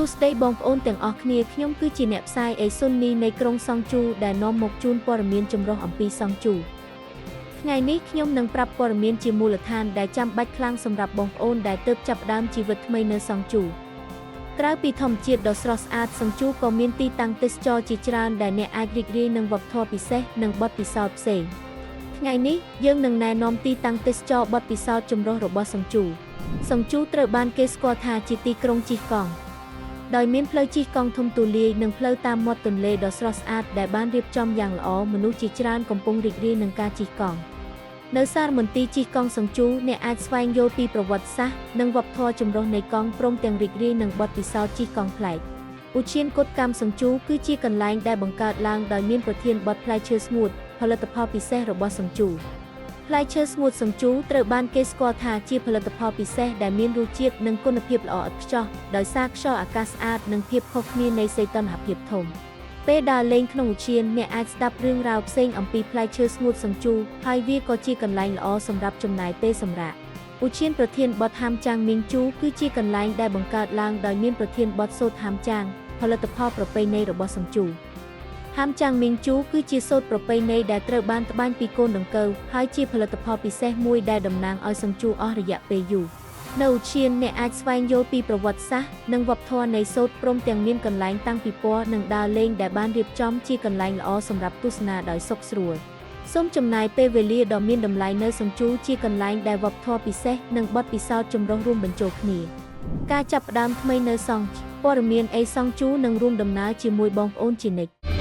សួស្តីបងប្អូនទាំងអស់គ្នាខ្ញុំគឺជាអ្នកផ្សាយអេស៊ុននីនៃក្រុងសង់ជូដែលនាំមកជូនព័ត៌មានចម្រុះអំពីសង់ជូថ្ងៃនេះខ្ញុំនឹងប្រាប់ព័ត៌មានជាមូលដ្ឋានដែលចាំបាច់ខ្លាំងសម្រាប់បងប្អូនដែលទើបចាប់ផ្ដើមជីវិតថ្មីនៅសង់ជូក្រៅពីធម្មជាតិដ៏ស្រស់ស្អាតសង់ជូក៏មានទីតាំងទេសចរណ៍ជាច្រើនដែលអ្នកអាចរីករាយនឹងវប្បធម៌ពិសេសនិងបទពិសោធន៍ផ្សេងថ្ងៃនេះយើងនឹងណែនាំទីតាំងទេសចរណ៍បទពិសោធន៍ចម្រុះរបស់សង់ជូសង់ជូត្រូវបានគេស្គាល់ថាជាទីក្រុងជិះកង់ដោយមានផ្លូវជិះកង់ធំទូលាយនិងផ្លូវតាមមាត់ទន្លេដ៏ស្រស់ស្អាតដែលបានរៀបចំយ៉ាងល្អមនុស្សជាច្រើនកំពុងរីករាយនឹងការជិះកង់នៅសារមន្ទីរជិះកង់សង់ជូអ្នកអាចស្វែងយល់ពីប្រវត្តិសាស្ត្រនិងវប្បធម៌ចម្រុះនៃកង់ព្រមទាំងរីករាយនឹងបទពិសោធន៍ជិះកង់ប្លែកឧទ្យានកុដកម្មសង់ជូគឺជាកន្លែងដែលបង្កើតឡើងដោយមានប្រធានបទផ្លែឈើស្ងួតផលិតផលពិសេសរបស់សង់ជូផ្លែឈើស្ងួតសង់ជូត្រូវបានគេស្គាល់ថាជាផលិតផលពិសេសដែលមានរសជាតិនិងគុណភាពល្អឥតខ្ចោះដោយសារខ្យល់អាកាសស្អាតនិងភាពខុសគ្នានៃសីតុណ្ហភាពធំពេលដើរលេងក្នុងឧទ្យានអ្នកអាចស្ដាប់រឿងរ៉ាវផ្សេងអំពីផ្លែឈើស្ងួតសង់ជូហើយវាក៏ជាកន្លែងល្អសម្រាប់ចំណាយពេលសម្រាកឧទ្យានប្រធានបទហាមចាងមីងជូគឺជាកន្លែងដែលបង្កើតឡើងដោយមានប្រធានបទសូត្រហាមចាងផលិតផលប្រពៃណីរបស់សង់ជូហាមចាងមីងជូគឺជាសូត្រប្រពៃណីដែលត្រូវបានត្បាញពីកូនដង្កូវហើយជាផលិតផលពិសេសមួយដែលតំណាងឲ្យសង់ជូអស់រយៈពេលយូរនៅឧទ្យានអ្នកអាចស្វែងយល់ពីប្រវត្តិសាស្ត្រនិងវប្បធម៌នៃសូត្រព្រមទាំងមានកន្លែងតាំងពិព័រណ៍និងដើរលេងដែលបានរៀបចំជាកន្លែងល្អសម្រាប់ទស្សនាដោយសុខស្រួលសូមចំណាយពេលវេលាដ៏មានតម្លៃនៅសង់ជូជាកន្លែងដែលវប្បធម៌ពិសេសនិងបទពិសោធន៍ចម្រុះរួមបញ្ចូលគ្នាការចាប់ផ្ដើមថ្មីនៅសង់ព័ត៌មានអេសង់ជូនឹងរួមដំណើរជាមួយបងប្អូនជានិច្ច។